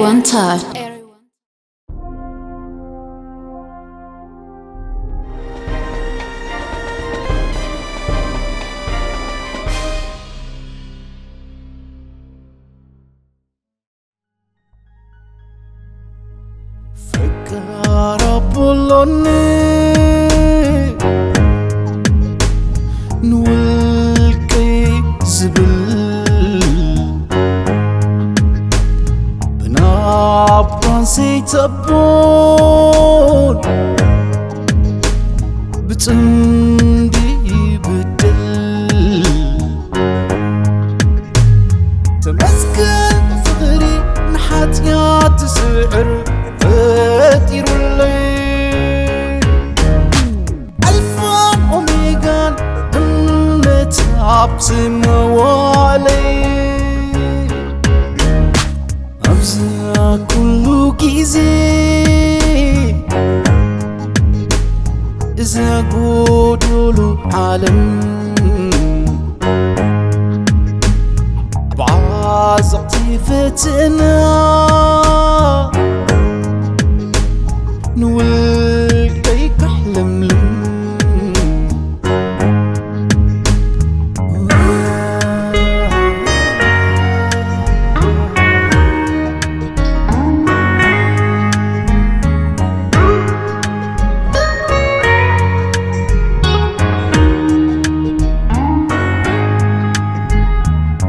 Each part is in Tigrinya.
ኣንታ ፈቃር ኣቦሎኒ ንውልቀይ ዝብል ብናባን ዘይተቦን ብጽምዲ ይብድል። ተመስገን ፍቕሪ ንሓጢኣት ዝስዕር ፈጢሩለይ። ኣልፋን ኦሜጋን እምነት ኣብ ዝመዋለይ። ኣብዚ ኩሉ ግዜ እዛ ጎዶሎ ዓለም ብዓዘቕቲ ፈተና ንውልቀይ ካሕለምልም።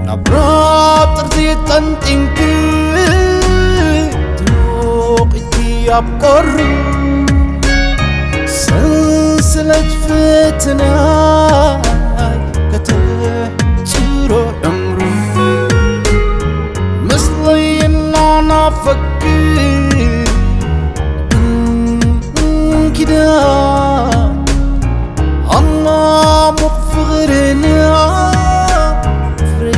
ናብ ራብ ጥርዚ ጠንጢንኪ ትሞቒኪ ኣብ ቁሪ ሰንሰለት ፈተና ከተሕጽሮ ዕምሩ ምስለይ እናናፈኪ እንኪዳ ኣማሙቕ ፍቕርና ፍሬ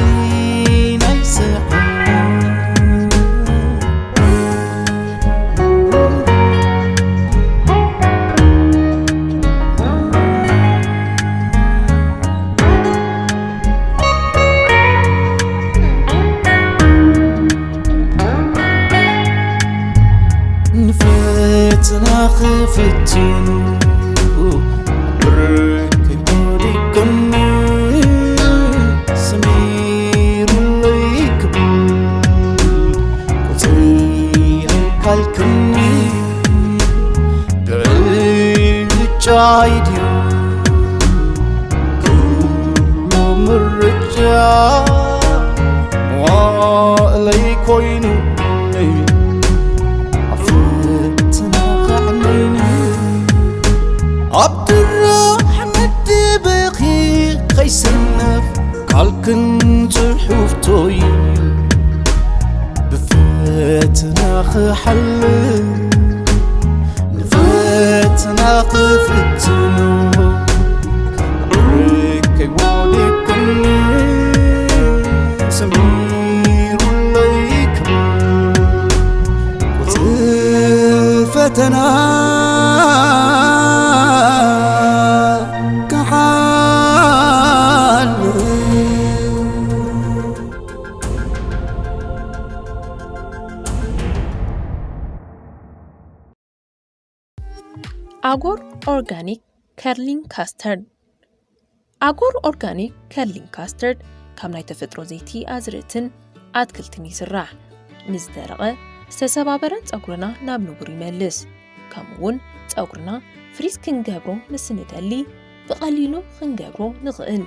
ናይ ስሕና። ንፈተና ክፍትኑ ብርክ ወዲቅኒ ሰሚሩለይ ክብል ቁፅሪ ኣይካልክኒ ብዕጫይ ድዩ ኩሉ ምርጫ መዋእለይ ኮይኑ ኣብ ፈተና ከዕነይኒ ኣብ ድራሕ መደበኺ ከይሰነፍ ቃልክን ጽሑፍቶይ ብፈተና ክሓልፍ ንፈተና ክፍትኑ ርክ ከይወደቅኒ ሰሚሩለይ ክብል ቁጽሪ ፈተና ክሓልፍ። ኣጎር ኦርጋኒክ ከርሊንግ ካስተርድ። ኣጎር ኦርጋኒክ ከርሊንግ ካስተርድ ካብ ናይ ተፈጥሮ ዘይቲ ኣዝርእትን ኣትክልትን ይስራሕ። ንዝደረቐ ዝተሰባበረን ጸጉርና ናብ ንቡር ይመልስ። ከምኡ እውን ጸጉርና ፍሪዝ ክንገብሮ ምስ ንደሊ ብቐሊሉ ክንገብሮ ንኽእል።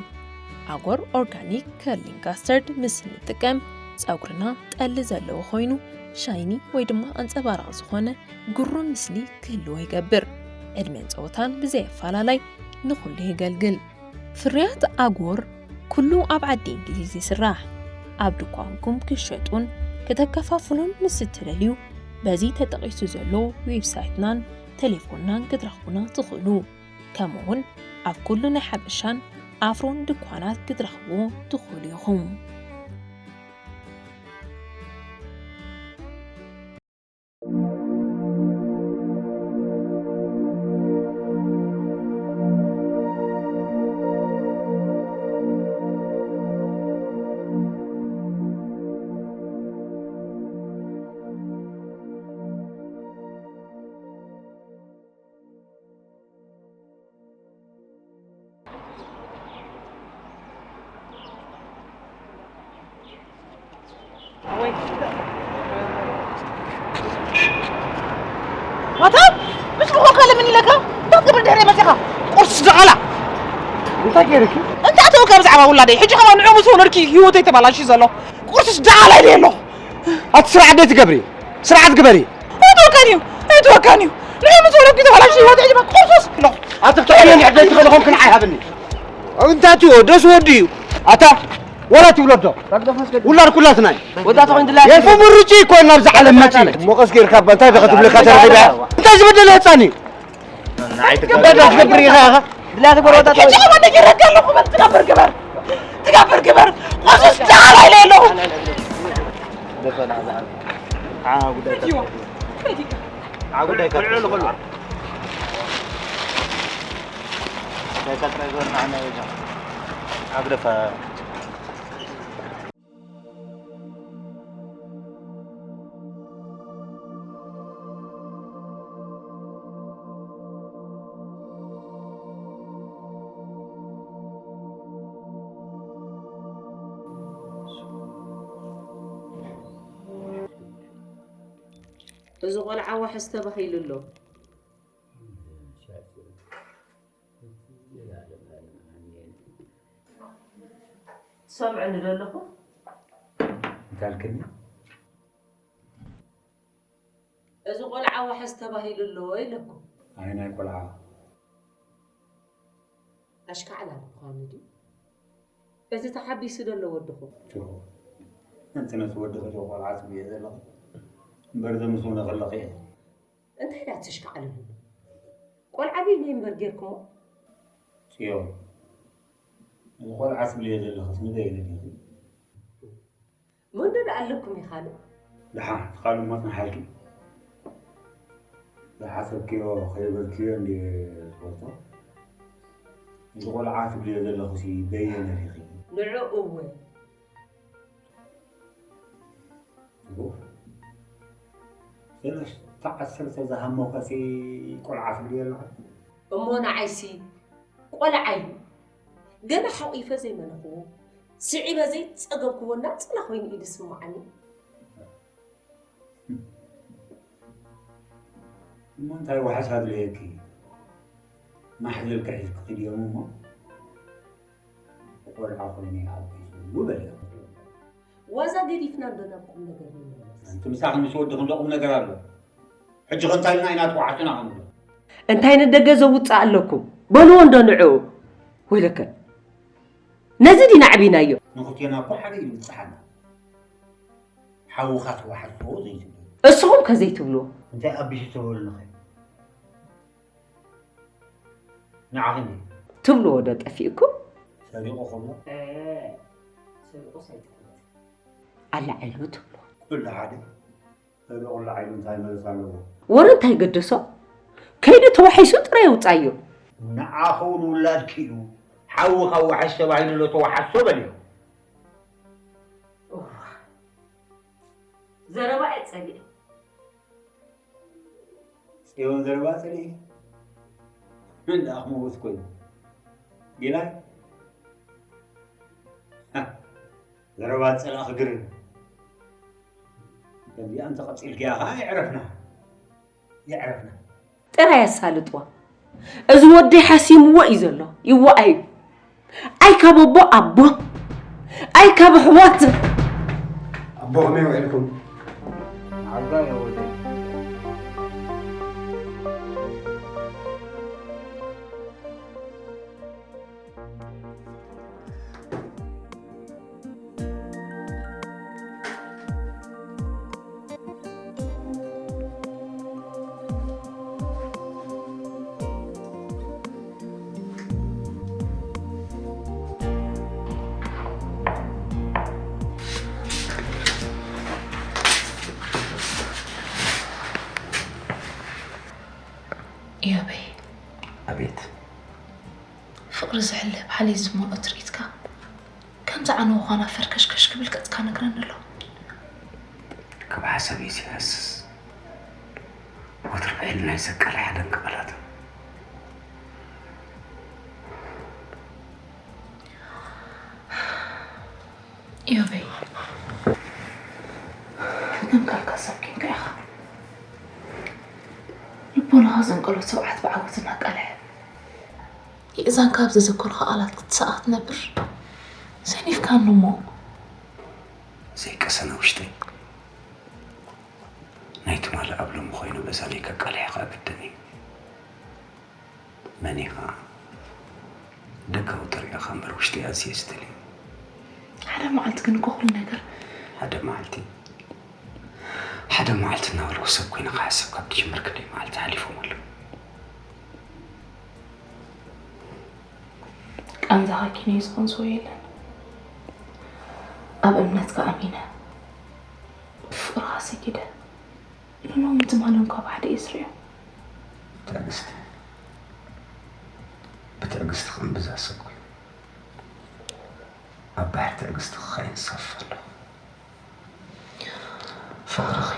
ኣጎር ኦርጋኒክ ከርሊንግ ካስተርድ ምስ እንጥቀም ጸጉርና ጠሊ ዘለዎ ኮይኑ ሻይኒ ወይ ድማ ኣንጸባራቒ ዝኾነ ግሩም ምስሊ ክህልዎ ይገብር። ዕድመን ጸወታን ብዘይ ኣፈላላይ ንኹሉ የገልግል። ፍርያት ኣጎር ኩሉ ኣብ ዓዲ እንግሊዝ ይስራሕ። ኣብ ድኳንኩም ክሸጡን ከተከፋፍሉን ምስ እትደልዩ በዚ ተጠቒሱ ዘሎ ዌብሳይትናን ቴሌፎንናን ክትረኽቡና ትኽእሉ። ከምኡውን ኣብ ኩሉ ናይ ሓበሻን ኣፍሮን ድኳናት ክትረኽብዎ ትኽእሉ ኢኹም። ዋታ ምስ ምኾንካ ለምን ኢለካ እንታይ ትገብር ድሕሪ መፂኻ? ቁርስ ደቓላ። እንታይ ገይርኪ? እንታይ ተወካ ብዛዕባ ውላደይ? ሕጂ ከማን ንዑ ምስ ወለድኪ ህይወተይ ተባላሽዩ ዘሎ። ቁርስስ ደቓላ ኢለ ኣለኹ። ኣቲ ስርዓት ደይ ትገብሪ? ስርዓት ግበሪ። ኣይትወካን እዩ፣ ኣይትወካን እዩ። ንዑ ምስ ወለድኪ ተባላሽዩ ህይወተይ ድማ ቁርስስ ኢለኹ። ኣቲ ክትሕልዮ ንሕደይ ትኽእሊ ኾንክን ኣይሃብኒ። እንታይ ትብሎ? ደስ ወዲ እዩ። ኣታ ወላ ትብሎ ዶ? ውላድ ኩላትና እዩ። ወዳ ተኾይን ድላ የፉ ምርጪ እኮ እዩ ናብዚ ዓለም መጺ። ሞቐስ ጌርካ እባ እንታይ ዶ ክትብለካ ተረኺበ? እንታይ ዝበደለ ህፃን እዩ? እንታይ ዶ ትገብር ኢኻ ኢኻ? ድላ ትገብር ወዳ ተኾይን። ሕጂ ከማን ነጊረካ ኣለኹ በል ትገብር ግበር። ትገብር ግበር። ቁርስስ ደቓላ ኢለ ኣለኹ። ኣግደፋ። እዚ ቆልዓ ዋሕስ ተባሂሉ ኣሎ። ትሰምዕኒ ዶ ኣለኹ? እንታይ ኣልክኒ? እዚ ቆልዓ ዋሕስ ተባሂሉ ኣሎ ኢለኩም። ኣይ ናይ ቆልዓ። ኣሽካዕላ ምዃኑ ድዩ? እቲ ተሓቢሱ ዘሎ ወድኹም? ትኹ። ኣንቲ ነቲ ወድኺ ዶ ቆልዓ ትብልዮ ዘለኺ? እምበር ዘምስውነ ከለኺ እየ። እንታይ ደኣ ትሽካዕልሉ? ቆልዓ በይነይ እምበር ጌርኩሞ? ጽዮን፣ እዚ ቆልዓ ትብልዮ ዘለኽስ ንበይነ ዲኺ? መን ዶ ደኣ ኣለኩም ኢኻ ዶ? ደሓን፣ እቲ ካልእ እሞ ጽንሓልኪ። ዝሓሰብክዮ ከይበልክዮ እንድየ ዝፈልጦ። እዚ ቆልዓ ትብልዮ ዘለኽሲ በየነ ዲኺ? ንዑ እወ። እዎ። ሰለስተ ዓሰርተ ዝሃመኸሲ ቆልዓ ትብልዮ ኣለኹ። እሞ ንዓይሲ ቆልዓ እዩ። ገና ሓቂፈ ዘይመነኽዎ፣ ስዒበ ዘይጸገብክዎ እናጸላ ኮይኑ እዩ ዝስምዓኒ። እሞ እንታይ ዋሕስ ኣድለየኪ? ማሕዘልኪ ሒዝኪ ኪዲ እሞ ቆልዓ ኮይኑ ይዓቢ ዝብሉ በልዮም። ዋዛ ገዲፍና እንዶ ናብ ቁም ነገር ንመለስ። ኣንቲ ምሳኺ ምስ ወድኺ እንዶ ቁም ነገር ኣሎ። ሕጂ ከ እንታይ ኢልና ኢና ተዋሕስና ክንብሎ? እንታይ ንደገ ዘውጽእ ኣለኩም? በልዎ እንዶ ንዕኡ። ወይለከ። ነዚ ዲና ኣዕቢናዮ። ንኽልቴና እኮ ሓደ እዩ ዝብጽሓና። ሓውኻ ተዋሕሶ ዘይትብሉ። እስኹም ከ ዘይትብልዎ? እንታይ ኣቢሱ ተበሉንኸ? ንዓኺ እንዴ? ትብልዎ ዶ ጠፊእኩም? ሰሪቑ ክብሎ? እ፣ ሰሪቑስ ኣይትብሎ። ኣለዓይሉ ትብሎ። ኩሉ ሓደ። ሰሪቑ ኣለዓይሉ እንታይ ማለት ኣለዎ? ወረ እንታይ ገደሶ? ከይዱ ተዋሒሱ ጥራይ የውጻዮ። ንዓኺ እውን ውላድኪ እዩ። ሓውኻ ዋሕስ ተባሂሉ ኣሎ ተዋሓሶ በልዮ። እዋ፣ ዘረባ እየ ጸሊኤ። ጽዮን ዘረባ ጸሊኢ። እንዳ ኣኽመውስ ኮይኑ። ጌላይ። ሃ፣ ዘረባ ጸላእኺ ግርም። ከምዚኣ እንተቐጺልክያ ኸኣ የዕረፍና። የዕረፍና። ጥራይ ኣሳልጥዋ። እዚ ወደይ ሓሲምዎ እዩ ዘሎ። ይወኣዩ። ኣይ ካብ ኣቦ ኣቦ፣ ኣይ ካብ ኣሕዋት። ኣቦ ከመይ ውዒልኩም? ዓጋ የወደ። ኢዮበይ። ኣቤት። ፍቕሪ ዝሕለብ ሓልዮት ዝመልኦ ትርኢትካ፣ ከምዚ ዓነውዃና ፈርከሽከሽ ክብል ገጽካ ነግረኒ ኣሎ። ካብ ሓሳበይ ዘይሃስስ፣ ወትሩ ብሕልናይ ዘቃልሕ ደንቂ ቃላት። ኢዮበይ፣ እንካልካ ሰብ ኬንካ ኢኻ። ልቦናኻ ዘንቀሎ ትብዓት ብዓወት እናቃልሐ፣ የእዛንካ ኣብ ዘዘከርካ ቃላት ክትሰኣ ክትነብር ሰኒፍካኒ እሞ። ዘይቀሰነ ውሽጠይ ናይ ትማሊ ኣብ ሎሚ ኮይኑ በዛ ናይ ከቃልሐ ከኣ ግድን እዩ። መን ኢኻ? ደጋዊ ጥሪኻ እምበር ውሽጢ ኣዝየ ዝደልዮ። ሓደ መዓልቲ ግን እኮ ኩሉ ነገር ሓደ መዓልቲ፣ ሓደ መዓልቲ እናበልኩ ሰብ ኮይነ ክሓስብ ካብ ትጅምር ክንደይ መዓልቲ ሓሊፎም ኣለዉ። ቃንዛኻ ኪነይ ዝቐንስዎ የለን። ኣብ እምነትካ ኣሚነ፣ ብፍቕርኻ ሰጊደ፣ ንሎሚ ትማሊ እንኳ ብሓደ እየ ዝርእዮ። ትዕግስቲ፣ ብትዕግስቲ ከም ብዛ ሰብ ኮይኑ ኣብ ባሕሪ ትዕግስቲ ክኸይን ዝሰፍፍ ኣለኹ። ፍቕርኺ፣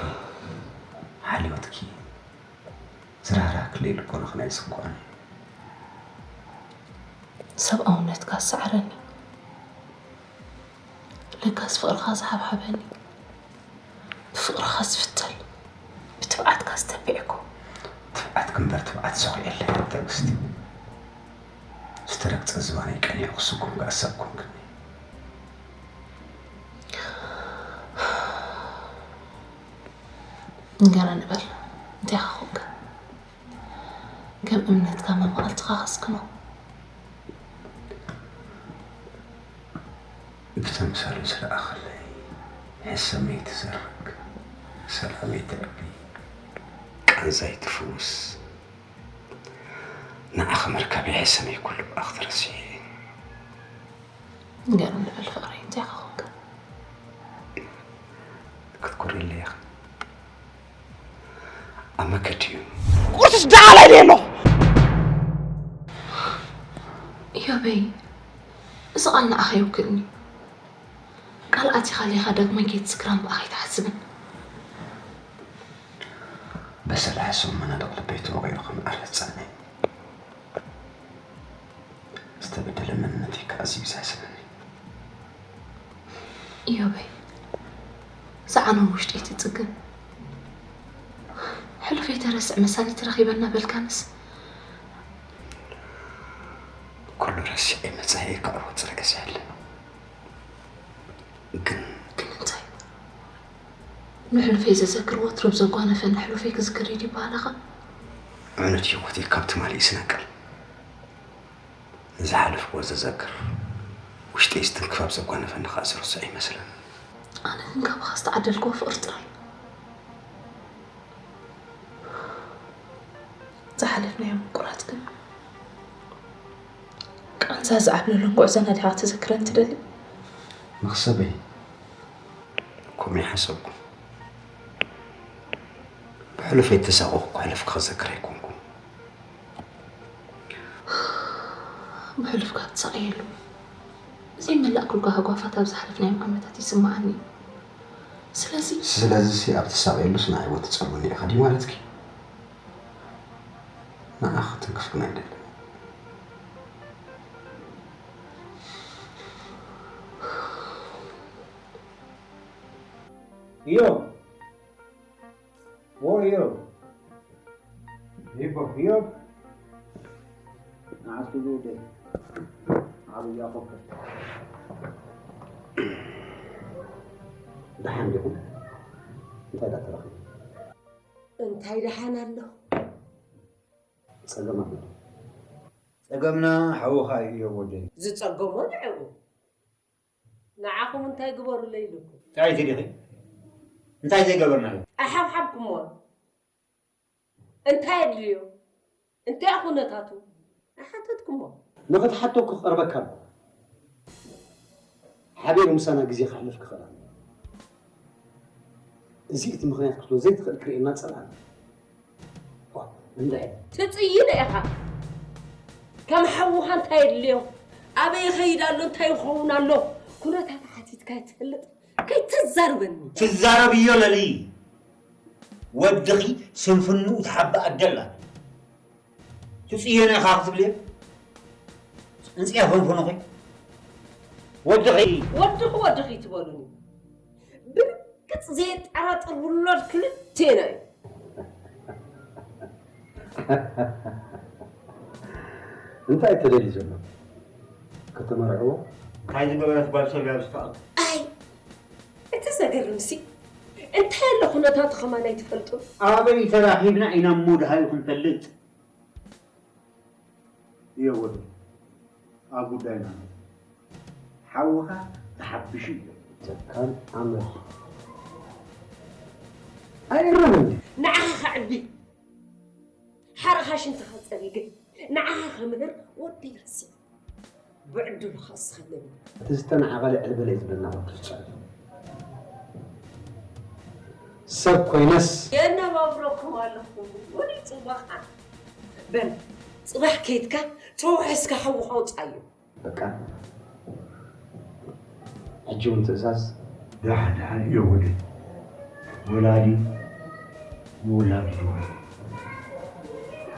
ሓልዮትኪ፣ ዝራህራህክለይ ልቦናኺ ናይ ዝስምዖኒ። ሰብኣውነትካ ዝሰዓረኒ፣ ለጋስ ፍቕርኻ ዝሓብሓበኒ፣ ብፍቕርኻ ዝፍተል፣ ብትብዓትካ ዝተቢዕኩ። ትብዓትኪ እምበር ትብዓት ሰኺዐለይ እየ ትዕግስቲ። ዝተረግጸ ዝባነይ ቀኒዑ ክስጉም ገኣ ሰብ ኮንክኒ። ንገረኒ በል፣ እንታይ ኢኻ ኮንካ? ከም እምነትካ መማቕልትኻ ከስክኖ። ብተምሳሉ ዝረኣኽለይ ሕሰመይ ትሰርግ፣ ሰላመይ ተዕቢ፣ ቃንዛይ ትፍውስ። ንዓኺ ምርካበይ ሕሰመይ ኩሉ ብኣኽ ተረሲዑ። ንገረኒ በል ፍቕረይ፣ እንታይ ኢኻ ኮንካ? ክትኩርየለይ ኢኺ። ኣብ መገዲ እዩ። ቁርስስ ደኣ ኣላይለይ ኣለኹ። ኢዮበይ፣ እዚ ቃል ንዓኻ ይውክልኒ። ቃል ኣቲኻለይ ኢኻ ዳግማይ ከይትዝክራን ብኣኻ ኣይትሓስብን። በሰላሕ ሰሙን መናድቕ ልበይ ተወቒዑ ከም ዓለት ጸንሐ። ዝተበደለ መንነተይ ከኣ ኣዝዩ እዩ ዘሕዝነኒ። ኢዮበይ፣ ዝዓነወ ውሽጠይ ትጽግን። ሕሉፈይ ተረስዕ መሳሊ ተረኺበ እናበልካንስ። ኩሉ ረሲዐ መጻኢየይ ከዕርቦ ጽንሐ ዝሕልን። ግን ግን እንታይ? ንሕሉፈይ ዘዘክር ወትሩ ብዘጓነፈኒ ሕሉፈይ ክዝክር እዩ ድዩ በሃልኻ? ዕኑድ ህይወተይ ካብ ትማሊ እዩ ዝነቅል። ንዝሓለፍክዎ ዘዘክር፣ ውሽጠይ ዝትንክፍ ኣብ ዘጓነፈኒ ከኣ ዝርስዖ ይመስለኒ። ኣነ ግን ካባኻ ዝተዓደልክዎ ፍቕሪ ጥራይ። ዝሓለፍናዮም ምቁራት ግን ቃንዛ ዝዓብለሎም ጉዕዞና ዲኻ ክትዝክረኒ ትደሊ? መኽሰበይ፣ ከምኡ ይሓሰብኩ። ብሕሉፈይ ተሳቒኹ ክሕልፍ ክዘክር ኣይኮንኩን። ብሕሉፍካ ትሳቐየሉ ዘይመላእኩልካ ሃጓፋት ኣብ ዝሓለፍናዮም ዓመታት ይስምዓኒ እዩ። ስለዚ ስለዚሲ ኣብ ትሳቐየሉስ ንዓይ እውን ትጸልወኒ ኢኻ ድዩ ማለትኪ? ንዓኺ ክትንክፍ ግን ኣይደልን። እዮ። ዎ እዮ። ይቦ እዮ። ንዓስቱ ዝውደይ። ዓብያ ኮከብ። ደሓን ዲኹም? እንታይ ዳተረኺቡ? እንታይ ደሓን ኣሎ? ጸገም ኣሎ። ጸገምና ሓውኻ እዩ ወደይ። ዝጸገሞ ንዕኡ። ንዓኹም እንታይ ግበሩለይ ኢልኩም? ጥራይቲ ዲኺ? እንታይ ዘይገበርናዮ? ኣሓብሓብኩሞ። እንታይ ኣድልዮ? እንታይ ኩነታቱ? ኣይሓተትኩሞ። ንኽትሓቶ ክቐርበካ ኣሎ። ሓቢሩ ምሳና ግዜ ከሕልፍ ክኽእል ኣለዎ። እዚ እቲ ምኽንያት ክትብሎ ዘይትኽእል ክርእየና ጸላእና። ዋ፣ እንድዒ። ትጽይኖ ኢኻ። ከም ሓውኻ እንታይ የድልዮ? ኣበይ ይኸይድ ኣሎ? እንታይ ይኸውን ኣሎ? ኩነታት ሓቲትካ ትፈልጥ? ከይተዛርበኒ። ትዛረብዮ ለሊ። ወድኺ ስንፍንኡ ትሓብእ ኣደ ኣላ። ትጽየኖ ኢኻ ክትብልዮ? ጽንጽያ ፈንፈኖኺ። ወድኺ። ወድኺ፣ ወድኺ ትበሉኒ። ብርክ ዘየጠራጥር ውሎድ ክልቴና እዩ። እንታይ ተደልዩ ዘሎ? ከተመርዕዎ? እንታይ ዝገበረት ጓል ሰብ እያ ዝፈቐድ? ኣይ እቲ ዘገርምሲ እንታይ ኣሎ ኩነታቱ ከማን ኣይትፈልጡን? ኣበይ ተራኺብና ኢና እሞ ደሃዩ ክንፈልጥ? እየ ወዲ ኣብ ጉዳይና ሓውኻ ተሓብሹ እዩ። ጨካን ኣመል ኣይእረምን። ንዓኻ ከዕቢ ሓረኻ ሽንትኻ ጸሪገ ንዓኻ ከምህር ወደይ ረሲነ ብዕድሉ ከስኸለኒ። እቲ ዝተነዓቐ ልዕል በለ እዩ ዝብለና ወዲ ርጫ እዩ። ሰብ ኮይነስ የነባብረኩም ኣለኹ ውሉይ ጽባኻ በል ጽባሕ ከይድካ ተዋሒስካ ሓውኻ ውጻዮ። በቃ ሕጂ እውን ትእዛዝ። ደሓን ደሓን እዮ ወደይ። ወላዲ ንውላዱ ይወ።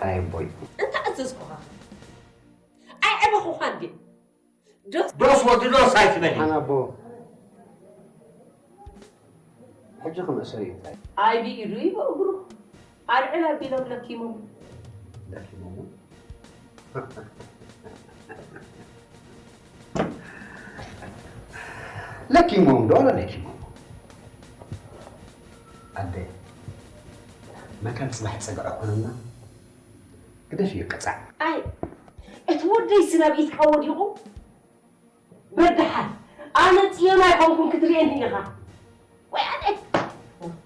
ኣይ ኣቦይ። እንታይ ኣዘዝኩኻ? ኣይዕበኹኻን ድየ? ዶስ ዶስ ወዲ ዶስ ኣይትበል። ሓን ኣቦ ሕጂ ክመእሰር እዩ እንታይ? ኣይ ብኢዱ እዩ ብእግሩ ኣልዕል ኣቢሎም ለኪሞም። ለኪሞም ለኪሞም ዶ ለኪሞም ኣደ መካን ፅባሕ ፀግዐ ኮነና ግደፍ እዩ ቅፃዕ ኣይ እቲ ወደይ ስናብ ኢትካ ወዲቑ በደሓን ኣነ ፅዮን ኣይኮንኩን ክትርእየኒ ኢኻ ወይ ኣነ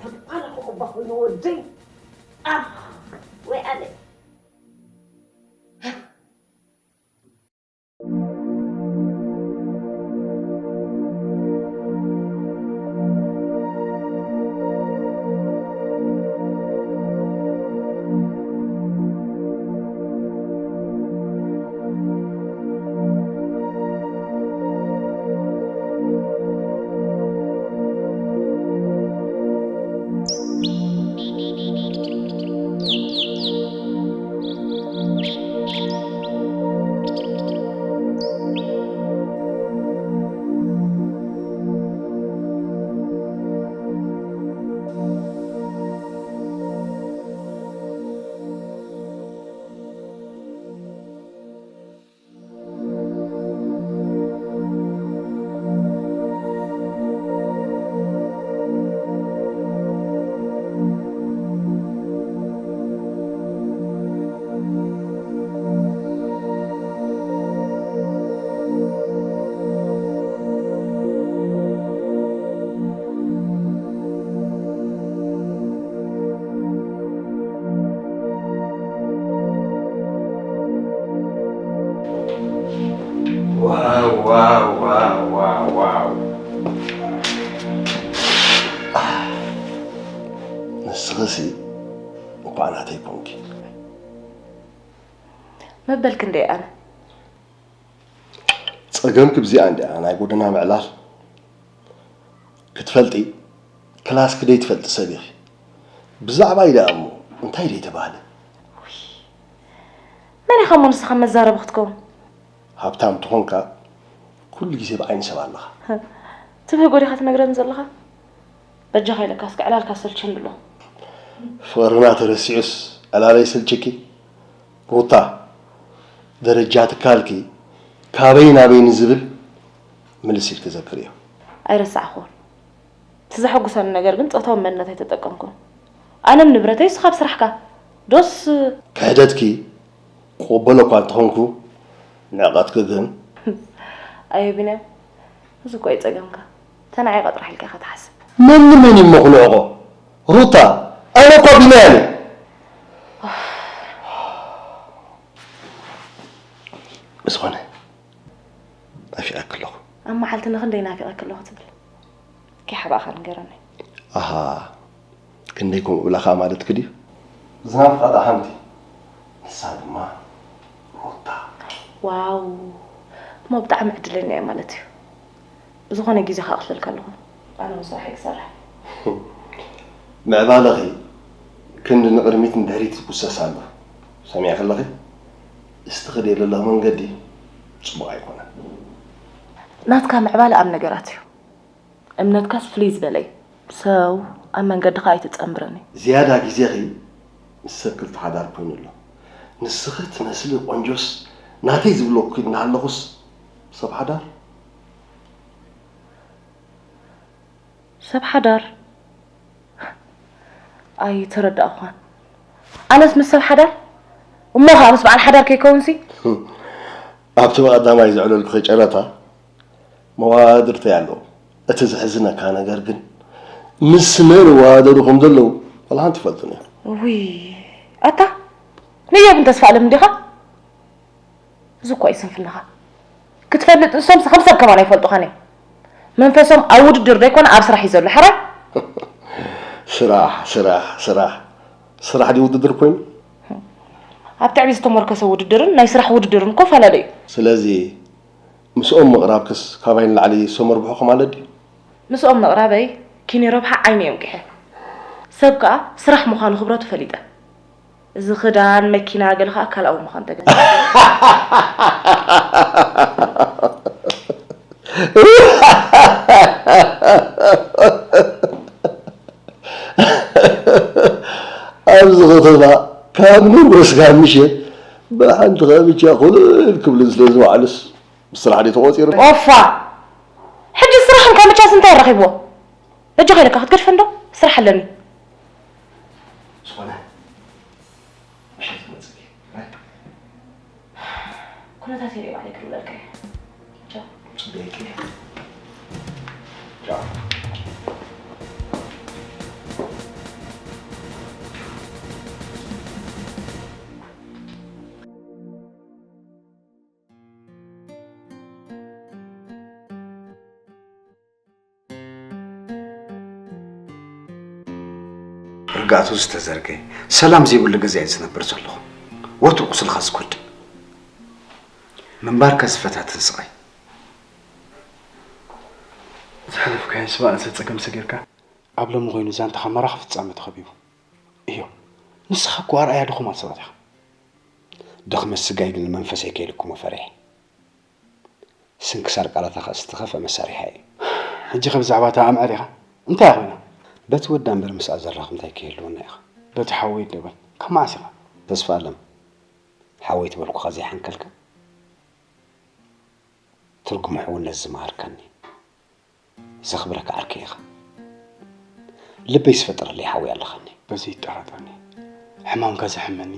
ተባረኹ እባ ኮይኑ ወደይ ኣኽ ወይ ኣነ ዋው ዋው ዋው ዋው ዋው። ንስኽሲ እኳ ናተይ ኮንኪ። መበል ክንደይ ኣነ? ጸገምኪ ብዚኣ እንዲኣ ናይ ጎደና ምዕላል ክትፈልጢ ክላስኪ ደይትፈልጢ ሰብ ኢኺ። ብዛዕባይ ደኣ እሞ እንታይ ደይተባህለ? መን ኢኻ እሞ ንስኻ መዛረቢ ክትከውን? ሃብታም ተኾንካ ኩሉ ግዜ ብዓይኒ ሰብ ኣለኻ። ትብህጎ ዲኻ ትነግረኒ ዘለኻ? በጃኻ ኢለካ እስከ ዕላልካ ሰልችኒ ኣሎ። ፍቕርና ተረሲዑስ ዕላል ኣይሰልችኪ? ሩታ፣ ደረጃ ትካልኪ ካበይ ናበይ ንዝብል ምልስ ኢልኪ ዘክርዮ። ኣይረሳዕኹዎን። እቲ ዘሐጉሰኒ ነገር ግን ጾታዊ መንነት ኣይተጠቀምኩን። ኣነም ንብረተይ ንስኻ ኣብ ስራሕካ። ዶስ? ክሕደትኪ ክቕበሎ እኳ እንተኾንኩ ንዕቐትኪ ግን። ኣየ ቢንያም፣ እዚ እኮ እዩ ጸገምካ። ተናዒቐ ጥራሕ ኢልካ ኢኻ ትሓስብ። መን ንመን እዩ እሞ ክንዕቖ? ሩታ፣ ኣነ እኳ ቢንያም እየ። ብዝኾነ፣ ናፊቐኪ ኣለኹ። ኣብ መዓልቲ ንኽንደይ ናፊቐኪ ኣለኹ ትብል? ከይሓባእኻ ንገረኒ። ኣሃ፣ ክንደይ ከምኡ እብላኻ ማለትኪ ድዩ? ዝናፍቓ ደኣ ሓንቲ፣ ንሳ ድማ ሩታ። ዋው፣ እሞ ብጣዕሚ ዕድለኛ እየ ማለት እዩ። ብዝኾነ ግዜ ከኣ ክፍለልካ ኣለኹ። ኣነ እውን ስራሐይ ክሰርሕ። ምዕባለኺ ክንዲ ንቕድሚት ንድሕሪት ይጉሰስ ኣሎ። ሰሚዕኪ ኣለኺ? እዚ ትኸድዮ ዘለኺ መንገዲ ጽቡቕ ኣይኮነን። ናትካ ምዕባለ ኣብ ነገራት እዩ። እምነትካስ ፍልይ ዝበለ እዩ። ሰው ኣብ መንገድኻ ኣይትጸንብረኒ። ዝያዳ ግዜኺ ምስ ሰብ ክልተ ሓዳር ኮይኑ ኣሎ። ንስኺ ትመስሊ ቆንጆስ ናተይ ዝብለኩ እናሃለኹስ ሰብ ሓዳር? ሰብ ሓዳር ኣይተረዳእኳን። ኣነስ ምስ ሰብ ሓዳር እሞ ኸዓ ምስ በዓል ሓዳር ከይከውንሲ? ኣብቲ ብቐዳማይ ዘዕለልኩኺ ጨረታ መዋድርተይ ኣለዉ። እቲ ዘሕዝነካ ነገር ግን ምስ መን ይወዳደሩ ከም ዘለዉ ዋላ ሓንቲ ይፈልጡን እዮም። ውይ ኣታ ንዮብን ተስፋ ኣለም እንዲኻ? እዚ እኮ እዩ ስንፍናኻ። ክትፈልጥ ንሶምስ ከም ሰብ ከማን ኣይፈልጡኻን እዮም። መንፈሶም ኣብ ውድድር ዘይኮነ ኣብ ስራሕ እዩ ዘሎ። ሕራይ ስራሕ ስራሕ ስራሕ ስራሕ ድዩ ውድድር ኮይኑ? ኣብ ትዕቢት ዝተመርከሰ ውድድርን ናይ ስራሕ ውድድርን እኮ ፈላለዩ እዩ። ስለዚ ምስኦም ምቕራብክስ ካባይ ንላዕሊ ሰመርብሖ ማለት ድዩ? ምስኦም ምቕራበይ ኪኒ ረብሓ ዓይኒ እዮም ቂሐ። ሰብ ከኣ ስራሕ ምዃኑ ክብረቱ ፈሊጠ። እዚ ክዳን፣ መኪና ገለ ከኣ ካልኣዊ ምዃኑ ተገንዘበ። ኣብዚ ከተማ ካብ ንጉስ ካብ ምሸት ብሓንቲ ካምቻ ኮለል ክብልን ስለ ዝወዓሉስ ብስራሕ ድዩ ተቖፂሩ? ኦፋ! ሕጂ ስራሕ እንካ ምቻስ እንታይ ረኺብዎ? በጃኻ ኢለካ ክትገድፈን ዶ? ስራሕ ኣለኒ። ዝኾነ ምሸት ክመፅእ እየ። ኩነታት የርኢ ባዕለይ ክድውለልካ እየ። ቻው። ፅቡቅ እየ። ቻው። ርግኣቱ ዝተዘርገ ሰላም ዘይብሉ ገዛ እየ ዝነብር ዘለኹ። ወትሩ ቁስልኻ ዝጎድእ ምንባርካ ዝፈታትን ስቓይ። ዝሓለፍካዮ ዝባእሰ ጸገም ሰጊርካ ኣብ ሎሚ ኮይኑ ዛንታኻ መራኺ ፍጻመ ተኸቢቡ። እዮ ንስኻ እኮ ኣርኣያ ድኹማት ሰባት ኢኻ። ድኽመት ስጋይ ግን ንመንፈሰይ ከይልክሞ ፈሪሐ። ስንክሳር ቃላታ ከኣ ዝተኸፍአ መሳርሒ እያ። ሕጂ ከ ብዛዕባ እታ ኣምዕር ኢኻ እንታይ ኮይና? በቲ ወዳ እምበር ምስኣ ዘራኽብ እንታይ ክህልወና ኢኻ? በቲ ሓወይ ደበል ካብ መዓስ ኢኻ? ተስፋ ኣለም ሓወይ ትበልኩኻ ዘይሓንከልካ ትርጉም ሕውነት ዝመሃርካኒ። ዘኽብረካ ዓርከይ ኢኻ። ልበይ ዝፈጠረለይ ሓወይ ኣለኻኒ። በዚ ይጠራጠርኒ። ሕማምካ ዘሕመኒ፣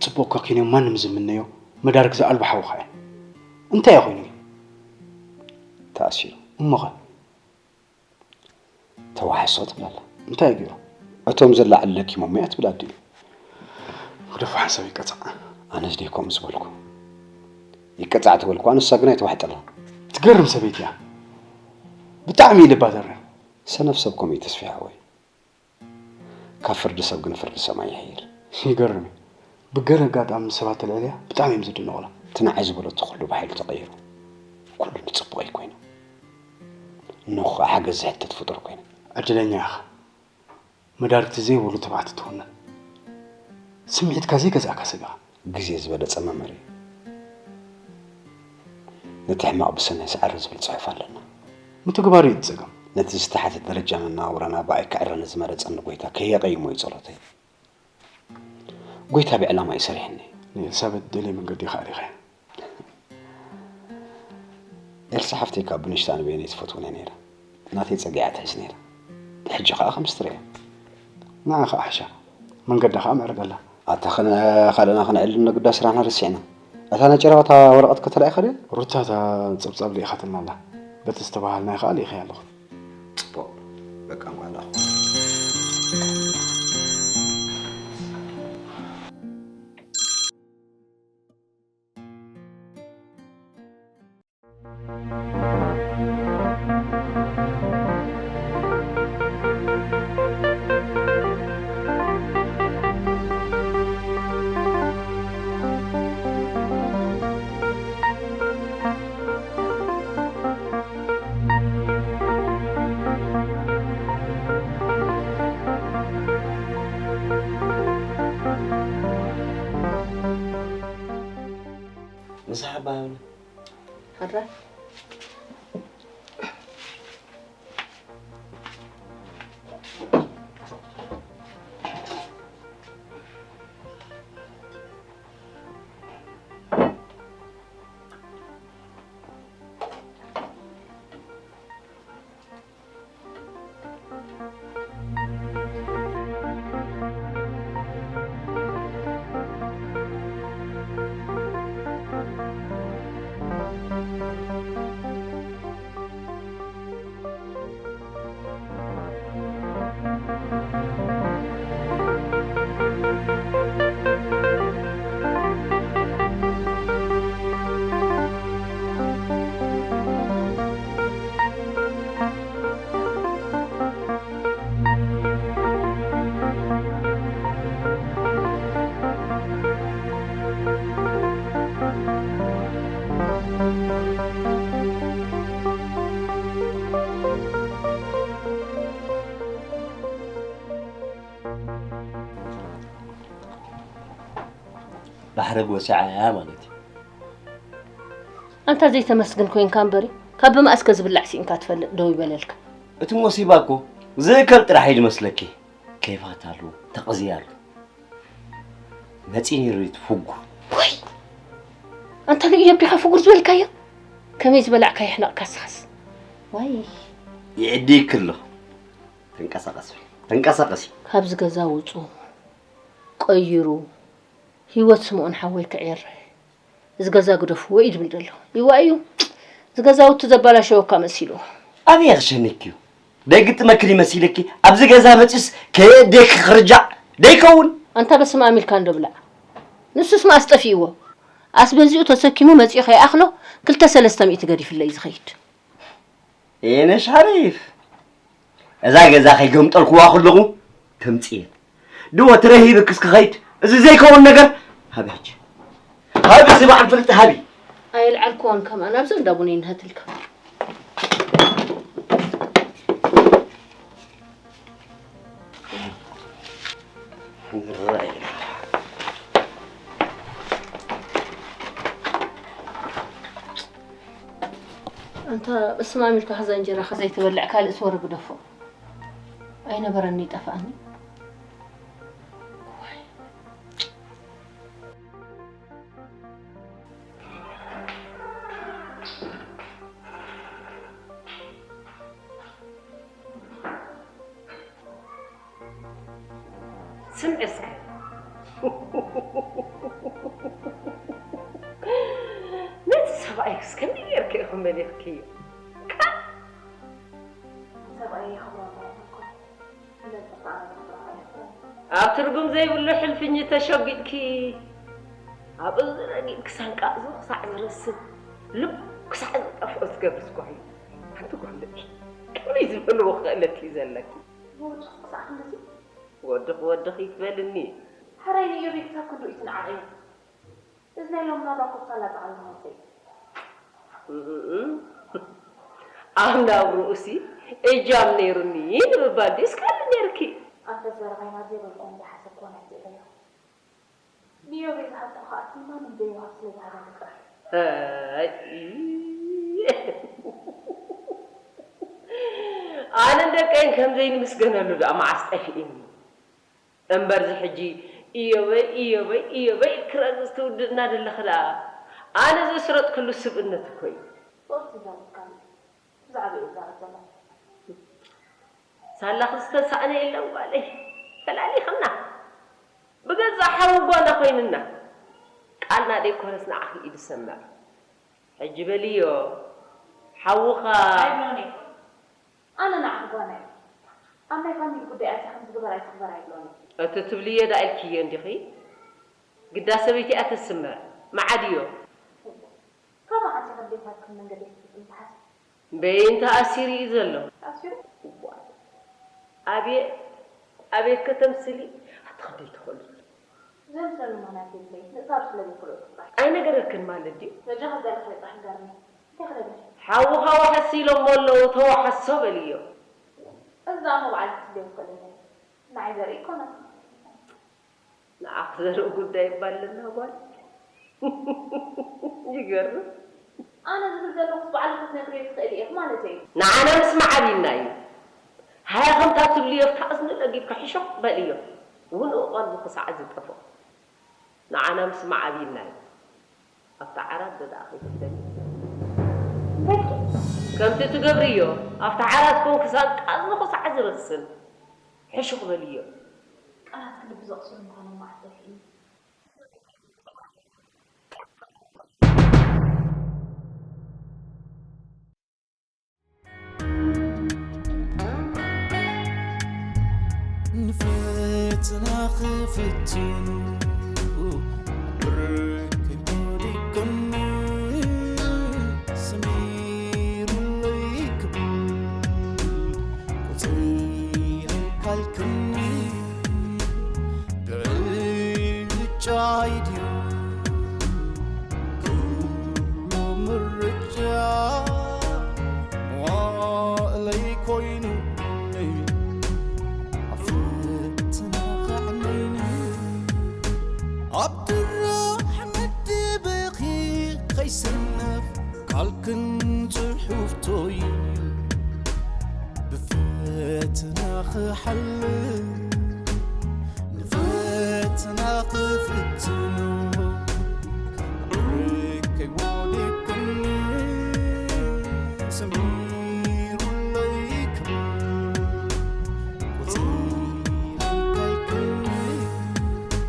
ጽቡቕ ከኪንዮ ማንም ዝምነዮ መዳርግ ዝኣልቦ ሓውኻ እየ። እንታይ እየ ኮይኑ? ተኣሲሩ። እሞኸ? ተዋሕሶ ትብላላ። እንታይ ገይሩ? እቶም ዘላዕሊ ለኪሞም እያ ትብል ኣዲኡ። ግደፎ ሓንሳብ ይቀጻዕ። ኣነስ ድየ ከምኡ ዝበልኩ? ይቀጻዕ ተበልኩ፣ ኣነሳ ግን ኣይተዋሕጠላን። ትገርም ሰበይቲ እያ። ብጣዕሚ እዩ ልባ ተርር። ሰነፍ ሰብ ከምኡ እዩ ተስፊ ሓወይ። ካብ ፍርዲ ሰብ ግን ፍርዲ ሰማይ ይሕይል። ይገርም እዩ። ብገለ ኣጋጣሚ ሰባት ተልዕልያ ብጣዕሚ እዮም ዝድነቑላ። እቲ ንዓይ ዝበለቶ ኩሉ ብሓይሉ ተቐይሩ። ኩሉ ንጽቡቐይ ኮይኑ። እነኹ ከኣ ሓገዝ ዝሕተት ፍጡር ኮይነ። ዕድለኛ ኢኻ። መዳርግቲ ዘይብሉ ትብዓት እትውንን። ስምዒትካ ዘይገዝኣካ ሰብ ኢኻ። ግዜ ዝበለጸ መምህር እዩ። ነቲ ሕማቕ ብሰናይ ስዓሮ ዝብል ጽሑፍ ኣለና። ምትግባሩ እዩ እቲ ጸገም። ነቲ ዝተሓተ ደረጃ መነባብሮና ብኣይ ክዕረኒ ዝመረጸኒ ጐይታ ከየቐይሞ እዩ ጸሎተይ። ጐይታ ብዕላማ እዩ ሰሪሕኒ። ንኤልሳቤጥ ደልየ መንገዲ ኢኻ ኣሪኻያ። ኤልሳ ሓፍተይ ካብ ብንሽታ ንበይነይ ትፈትወኒ እያ ነይራ። ናተይ ጸጊዓ ትሕዝ ነይራ። ሕጂ ኸኣ ከም ስትሪያ። ንዓ ኸኣ ሓሻ። መንገዳ ኸኣ ምዕርግ ኣላ። ኣታ ኸነ ካልእና ኸነዕልል ነግዳ ስራሕና ረሲዕና። እታ ናይ ጨረታ ወረቐት ከተላኢኻ ድያ? ሩታ እታ ጸብጻብ ልኢኻትና ኣላ። በቲ ዝተባሃልናዮ ኸኣ ልኢኸያ ኣለኹ። ጽቡቕ። በቃ እንኳን ላኹ። ምሳሕ ኣባ ሃብኒ። ሓራ። ማሕረግ ወሲዓ እያ ማለት እዩ። ኣንታ ዘይተመስግን ኮይንካ እምበሪ ካብ ብማእስከ ዝብላዕ ሲኢንካ ትፈልጥ ደው ይበለልካ። እቲ ሞሲባ እኮ ዝእከብ ጥራሕ እዩ ዝመስለኪ። ከይፋት ኣሎ፣ ተቐዝያ ኣሎ። መፂ ነይሩ እዩ እቲ ፍጉር። ወይ ኣንታ ንእዮብ ዲኻ ፍጉር ዝበልካዮ? ከመይ ዝበላዕካ የሕነቕካ ስኻስ? ዋይ ይዕድይክ ኣሎ። ተንቀሳቐስ በይ፣ ተንቀሳቐሲ። ካብዚ ገዛ ውፁ፣ ቀይሩ፣ ህይወት ስምኦን ሓወይ ክዕር። እዚ ገዛ ግደፍዎ እዩ ዝብል ዘሎ። ይዋ እዩ። እዚ ገዛውቲ ዘባላሸወካ መሲሉ። ኣበይ ክሸነኪ እዩ? ደይግጥመኪ ድዩ መሲልኪ? ኣብዚ ገዛ መፂኡስ ከየእድየኪ ክርጃዕ ደይከውን? ኣንታ በስመ ኣብ ኢልካ እንዶ ብላዕ። ንሱስ መኣስ ጠፊእዎ? ኣስቤዝኡ ተሰኪሙ መፂኡ ከይኣኽሎ ክልተ ሰለስተ ሚእቲ ገዲፍለይ እዩ ዝኸይድ። የኔ ሻሪፍ፣ እዛ ገዛ ከይገምጠልኩዋ ከለኹ ተምፅየን ድወ ትረሂብክስ ክኸይድ። እዚ ዘይከውን ነገር ሃቢ ሕጂ፣ ሃቢ እዚ በዓል ፍልጥ ሃቢ። ኣየልዓልክዋን ከምኣ ናብዚ እንዳ ቡነይ ንሃትልካ። ኣንታ በስመ ኣብ ኢልካ ከዛ እንጀራኻ ዘይትበልዕ ካልእስ ወረ ግደፎ። ኣይነበረኒ ይጠፍኣኒ። ስምዒ እስከ ነቲ ሰብኣይክስ ከመይ ጌርኪ ኢኹም መሊኽክዮ? ካብ ሰብኣይ የኽብሮ እምበር እኮ ይበልጽ እኮ ኣነ የኽብሮ ኣይኽብሮን። ኣብ ትርጉም ዘይብሉ ሕልፍኝ ተሸጒጥኪ ኣብ እዝኒ ረጊጥኪ ሳንቃ እዝኑ ክሳዕ ዝረስን ልቡ ክሳዕ ዝጠፍኦ ዝገብር ዝኮነ ሓንቲ ጓል ንዒ ከመይ ዝበልዎ ክእለት እዩ ዘለኪ። ብወድኺ ክሳዕ ክንድዚ? ወድኺ ወድኺ ይትበልኒ። ሕራይ ንእዮብ ክሳብ ክንድኡ ይትንዓቕ እየ። እዚ ናይ ሎምና ባኮ ክሳላ ጻዕሪ መወጸኢ። እም፣ ኣብ ናብ ርእሲ እጃም ነይሩኒ ንምባል ድዩ እስካሊ ነይርኪ? ኣንፈት ዘረባይ ናብ ዘይበልኩ እንዳሓሰብኩ ወናይ ስእለዮ። ንዮቤ ዝሃብኩ ከኣ እቲ ማንም ዘይወሃብ ስለ ዝሃበኒ ጥራሕ እዩ። ኣይ፣ ኣነን ደቀይን ከም ዘይንምስገነሉ ደኣ መዓስ ጠፊእኒ። እምበርዚ ሕጂ እዮበይ እዮበይ እዮበይ ክረግጽ ትውድእና ደለኺ ደኣ ኣነ ዘስረጥክሉ ስብእነት እኮ እዩ። ሶስት ይዛረብ ካሉ ብዛዕባ እዩ ይዛረብ ዘሎ። ሳላኺ ዝተሳእነ የለን ጓለይ፣ ፈላሊኽና። ብገዛእ ሓዊ ጓና ኮይንና። ቃልና ደይኮነስ ንዓኺ እዩ ዝሰምዕ። ሕጂ በልዮ ሓውኻ። ኣይብሎን እየ። ኣነ ንዓኺ ጓና እየ። ኣብ ናይ ፋሚሊ ጉዳይ ኣትያ ከምዚ ግበር ኣይትግበር ኣይብሎን እየ። እቲ ትብልዮ ደኣ ኢልክዮ እንዲኺ? ግዳ ሰበይቲ እያ ተስምዕ። መዓድዮ። ካብ መዓስ ኢኺ ኣዴታትክን መንገደይትክን ትሓስቢ? በይን ተኣሲሩ እዩ ዘሎ። ተኣሲሩ? እዋይ። ኣቤት፣ ኣቤት ከተምስሊ፣ ኣቲ ክንደይ ትኽእሉ። ዘምስለሉ ምኽንያት የብለይ፣ ምእሳሩ ስለ ዘይክእሎ እዩ ጥራይ። ኣይነገረክን ማለት ድዩ? በጃኺ ገለ ክርኢ ጥራሕ ንገርኒ። እንታይ ክነግርሽ? ሓውኻ ዋሕስ ኢሎሞ ኣለዉ፣ ተዋሓሶ በልዮ። እዚ ደኣ እሞ በዓል ክትብልዮ ትኽእሊ እንዲኺ። ንዓይ ዘርኢ ኣይኮነን። ንዓኺ ዘርኢ ጉዳይ እባ ኣለና ጓል። ይገርም። ኣነ ዝብል ዘለኹስ ባዕሉ ክትነግርዮ ትኽእሊ ኢኺ ማለተይ እዩ። ንዓና ምስማዕ ኣቢልና እዩ። ሃያ ከምታ ትብልዮ ኣብታ እዝኒ ለጊብካ ሕሹኽ በልዮ። ውንኡ ቀልቡ ክሳዕ ዝጠፍኦ። ንዓና ምስማዕ ኣቢልና እዩ። ኣብታ ዓራት ዶ ደኣ ከይትብለኒ? እንታይ ኢልኪ? ከምቲ ትገብርዮ፣ ኣብታ ዓራት ኮንኪ ሳንቃ እዝኑ ክሳዕ ዝረስን። ሕሹኽ በልዮ። ቃላትኪ ልቢ ዘቑስሉ ምዃኖም መዓስ ጠፊኡኒ። ንፈተና ክፍትኑ ብርክ ወዲቆም ሰሚሩለይ ክብል ቁጽሪ ካልክኒ ድርጫይ ድዩ? ኩሉ ምርጫ መዋእለይ ኮይኑ ኣብ ፈተና ከዕነይኒ ኣብ ድራሕ ኣይሰነፍ ቃልክን ጽሑፍቶይ ብፈተና ክሓልፍ ንፈተና ክፍትኑ